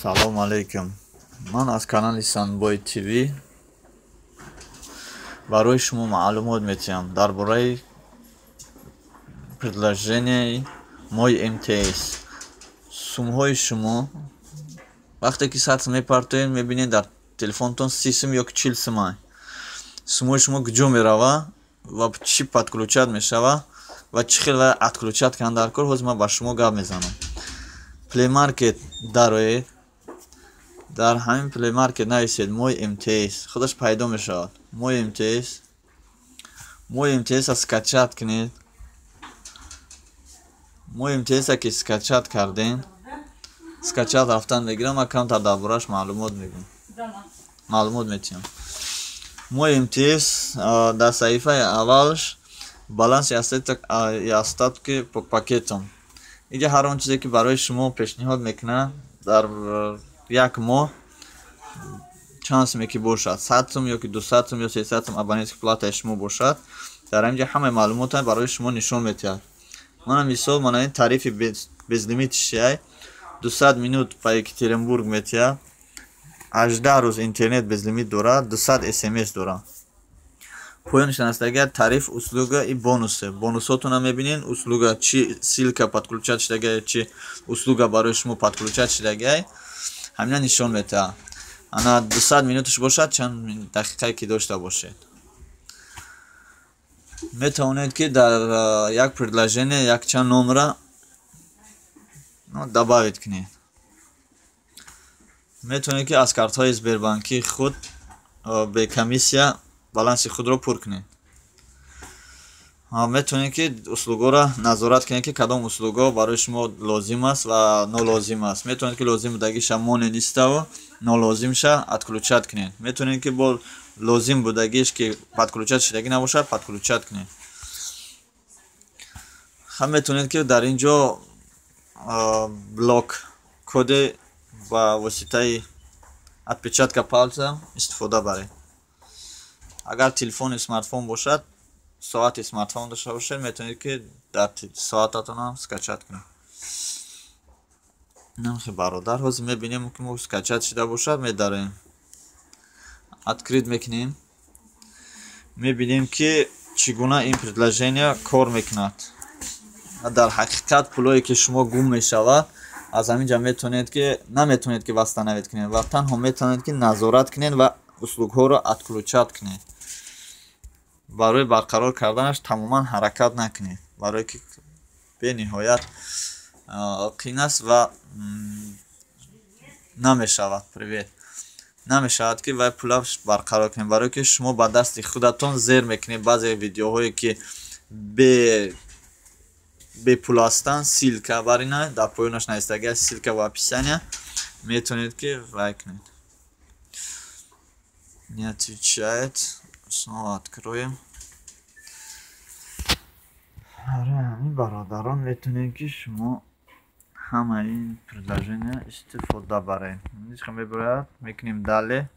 Салом алейкум. Ман аз канали Санбой ТВ барои шумо маълумот метиҳам дар бораи предложенияи Мой МТС. Сумҳои шумо вақте ки 100 сум мепартоед, мебинед, дар телефонтон 30 сум ё 40 сум. Сумҳои шумо куҷо мерава ва чӣ подключать мешава ва чӣ хел отключать кунанд дар кор, ҳозир ман ба шумо гап мезанам. Play Market дароед, дар ҳамин Play Market нависед «Мой МТС», худаш пайдо мешавад. Мой МТС, Мой МТС скачать кунед. Мой МТС ки скачать кардем, скачать рафтан мегирам, ман камтар дар борааш маълумот мегӯям, маълумот метиҳам. Мой МТС дар саҳифаи аввалш «Баланс и остатки по пакетам». Инҷа ҳар он чизе, ки барои шумо пешниҳод мекунад, дар як моҳ чанд суме ки бошад, 100 сум ё ки 200 сум ё 300 сум абонентский платаи шумо бошад, дар ҳаминҷа ҳамаи маълумота барои шумо нишон метиҳад. Мана мисол, мана ин тарифи безлимити шиай 200 минут по Екатеринбург метиҳад, 18 рӯз интернет безлимит дорад, 200 смс дорад. Поёнаш агар тариф, услуга и бонусы. Бонусотона мебинед, услуга чи ссылка подключать шудагай, чи услуга барои шумо подключать шудагай, ҳамина нишон метиҳад. Ана 200 минуташ бошад, чанд дақиқае ки дошта бошед, метавонед, ки дар як предложение якчанд номера добавить кунед. Метавонед, ки аз картҳои Сбербанкии худ бе комиссия баланси худро пур кунед. Метавонед, ки услугоро назорат кунед, ки кадом услуго барои шумо лозим аст ва нолозим аст. Метавонед, ки лозим будагиша моне ниставу нолозимша отключать кунед. Метавонед, ки бо лозим будагиш, ки подключать шудагӣ набошад, подключать кунед. Ҳам метавонед, ки дар ин ҷо блок коде ба воситаи отпечатка пальца истифода баред. Агар телефони смартфон бошад, соати смартфон дошта бошед, метавонед, ки дар соататонам скачать кунед. Намхи бародар, ҳозир мебинем, ки мо скачать шуда бошад, медарем, открыть мекунем, мебинем, ки чӣ гуна ин предложение кор мекунад. Дар ҳақиқат пулое, ки шумо гум мешавад, аз ҳамин ҷа метавонед, ки наметавонед, ки восстановить кунед ва танҳо метавонед, ки назорат кунед ва услугҳоро отключать кунед. Барои барқарор карданаш тамоман ҳаракат накунед, барое ки бениҳоят қин аст ва намешавад, привет, намешавад, ки вай пула барқарор кунед, барое ки шумо ба дасти худатон зер мекунед. Баъзе видеоҳое, ки бепул ҳастанд, ссылка бар ина дар поёнаш навистагӣ, ссылка в описания, метавонед, ки вай кунед. Не отвечает, снова откроем. Ҳамин, бародарон, метавонед, ки шумо ҳамаи ин предложения истифода баред. Ҳеҷ мебарояд, мекунем далее,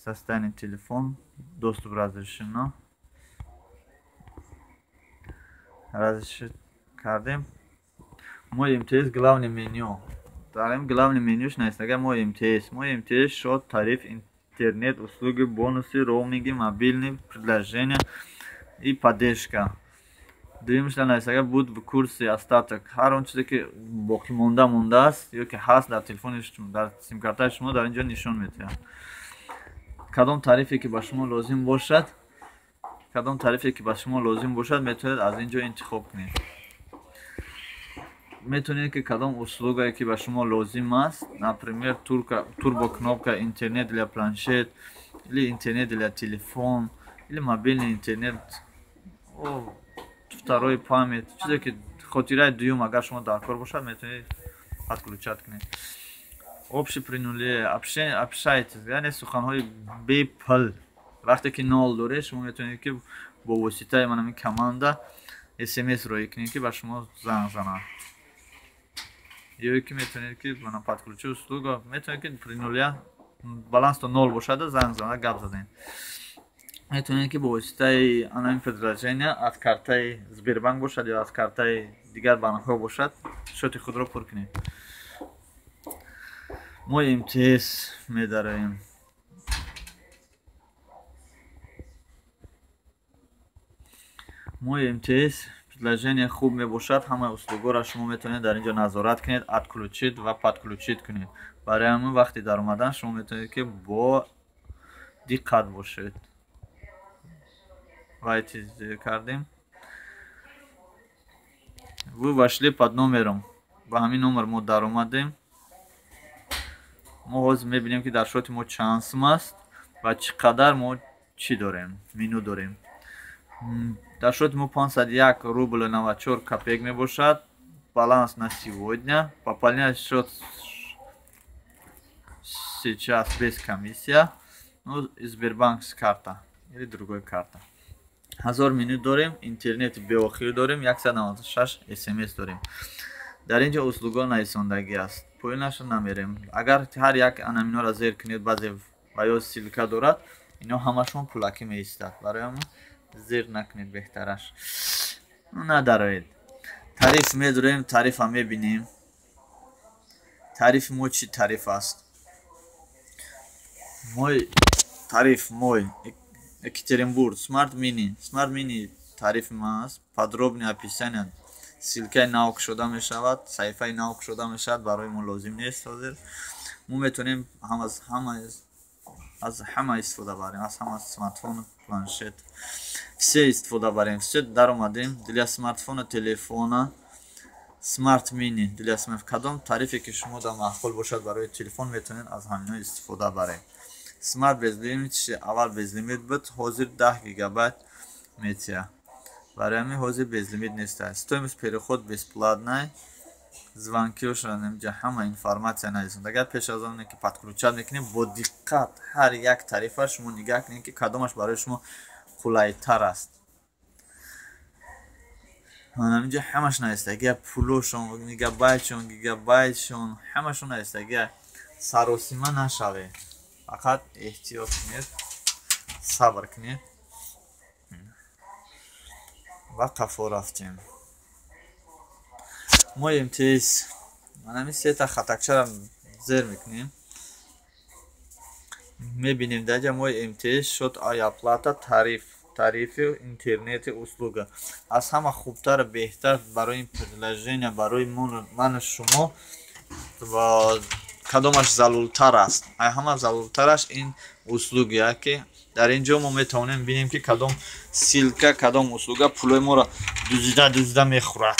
состояние телефон, доступ разрешено, разрешить кардем. Мой МТС, главный меню. Дар ин главный менюш навистага «Мой МТС». Мой МТС: счет, тариф, интернет, услуги, бонусы, роуминги, мобильный предложения и поддержка. Дуюмш навистага «Будь в курсе остаток». Ҳар он чизе, ки боқӣ монда мондааст ё ки ҳаст дар телефони, дар симкартаи шумо, дар ин ҷо нишон медиҳад. Кадом тарифе, ки ба шумо лозим бошад, кадом тарифе, ки ба шумо лозим бошад, метавонед аз ин ҷо интихоб кунед. Метавонед, ки кадом услугае, ки ба шумо лозим аст, например, турбо кнопка, интернет для планшет или интернет для телефон, или мобильный интернет, второй память, чизе ки хотираи дуюм, агар шумо дар кор бошад, метавонед подключать кунед. Общий при нуле, общайтесь, яъне суханҳои бепул. Вақте ки нол доред, шумо метавонед, ки бо воситаи манами команда смс роӣ кунед, ки ба шумо занг занад, ё ки метавонед, ки мана подключи услуга, метавонед, ки при нуля балансто нол бошада, занг зада гап задем. Метавонед, ки бо воситаи анамин предложения аз картаи Сбербанк бошад ё аз картаи дигар банкҳо бошад, счёти худро пур кунед. Мо МТС медароем. Мо МТС приложение хуб мебошад. Ҳамаи услугоро шумо метавонед дар ин ҷо назорат кунед, отключить ва подключить кунед. Барои ҳамин вақти даромадан шумо метавонед, ки бо диққат бошед. Войти кардем. Вы вошли под номером. Ба ҳамин номер мо даромадем. Мо ҳозир мебинем, ки дар счёти мо чанд сум аст ва чӣ қадар мо чӣ дорем, минут дорем. Дар счёти мо 501 рубл 94 копеек мебошад. Баланс на сегодня. Пополнять счет сейчас без комиссия. Ну, Сбербанк с карта или другой карта. 1000 минут дорем, интернети беохир дорем, 196 смс дорем. Дар ин ҷо услугҳо нависондагӣ аст. Поёнаша намерем. Агар ҳар як анаминоро зер кунед, баъзе ва ё ссылка дорад, ино ҳамашон пулакӣ меистад. Барои ҳамин зер накунед, беҳтараш надароед. Тариф медорем, тарифа мебинем. Тарифи мо чӣ тариф аст? Мой тариф, мой Екатеринбург Смарт Мини, Смарт Мини тарифи ман аст. Подробное описание, ссылкаи нав кушода мешавад, саҳифаи нав кушода мешавад, барои мо лозим нест ҳозир. Мо метавонем аз ҳама истифода барем, аз ҳама смартфон, планшет, все истифода барем. Все, даромадем. Для смартфона, телефона Смарт Мини, для смарт, кадом тарифе ки шумо дар маъқул бошад барои телефон, метавонед аз ҳамино истифода баред. Смарт безлимит, аввал безлимит буд, ҳозир 10 гигабайт метия. Барои ҳамин ҳозир безлимит нест. Стоимость переход бесплатный, звонкиошро инҷа ҳама информация нависонд. Агар пеш аз оне ки подключать мекунем, бо диққат ҳар як тарифа шумо нигаҳ кунед, ки кадомаш барои шумо қулайтар аст. Инҷа ҳамаш навистагия, пулошон, мегабайтшон, гигабайтшон, ҳамашон навистагия. Саросима нашавед, фақат эҳтиёт кунед, сабр кунед. Ва қафо рафтем. Мо МТС, манами сета хатакчаро зер мекунем, мебинем даҷа мои МТС, счёт и оплата, тариф, тарифи интернети, услуга. Аз ҳама хубтар, беҳтар барои ин приложение барои ману шумо ва кадомаш залултар аст? Ай ҳама залултараш ин услугия, ки дар ин ҷо мо метавонем бинем, ки кадом ссылка, кадом услуга пулои моро дузида дузида мехӯрад.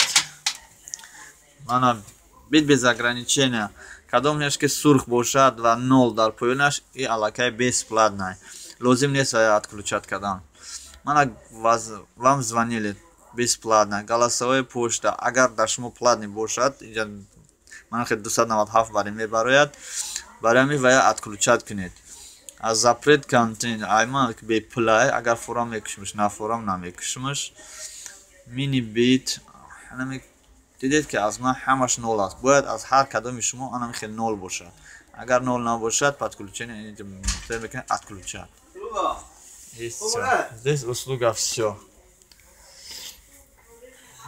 Мана бит без ограничения, кадомеш ки сурх бошад ва нол дар поёнаш, и аллакай бесплатный, лозим нест отключать кардан. Мана вам звонили, бесплатно, голосовая почта. Агар дар шумо платный бошад, инҷа мана хел 297 барин мебарояд, барои ҳамин вая отключать кунед. Аз запрет контент айман бепулай, агар форам мекушимш, нафорам намекушимш. Мини бит, дидед, ки аз ман ҳамаш нол аст. Бояд аз ҳар кадоми шумо анами хел нол бошад. Агар нол набошад, подключение мекунед, отключать. Здесь услуга, все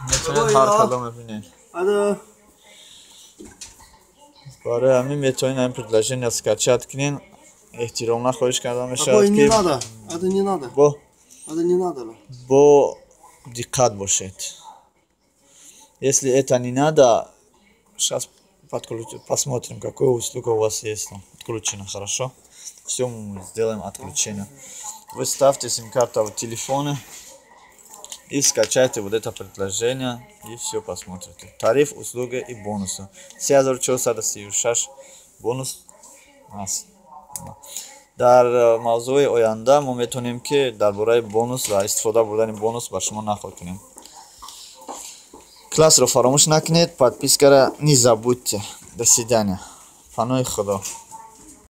метавонед ҳар кадом бибинед. Барои ҳамин метавонед ҳамин приложение скачать кунед. Эҳтиромона хоҳиш карда мешавад, ки бо диққат бошед. Если это не надо, сейчас посмотрим, какую услугу у вас есть там отключена. Хорошо, все, мы сделаем отключение. Вы ставьте сим-карту в телефоне и скачайте вот это приложение, и все посмотрите. Тариф, услуги и бонусы. 3436 бонус аст. Дар мавзӯи оянда мо метавонем, ки дар бораи бонус ва истифода бурдани бонус ба шумо нақл кунем. Классро фаромӯш накунед, подпискара не забудьте. До свидания, паноҳи Худо.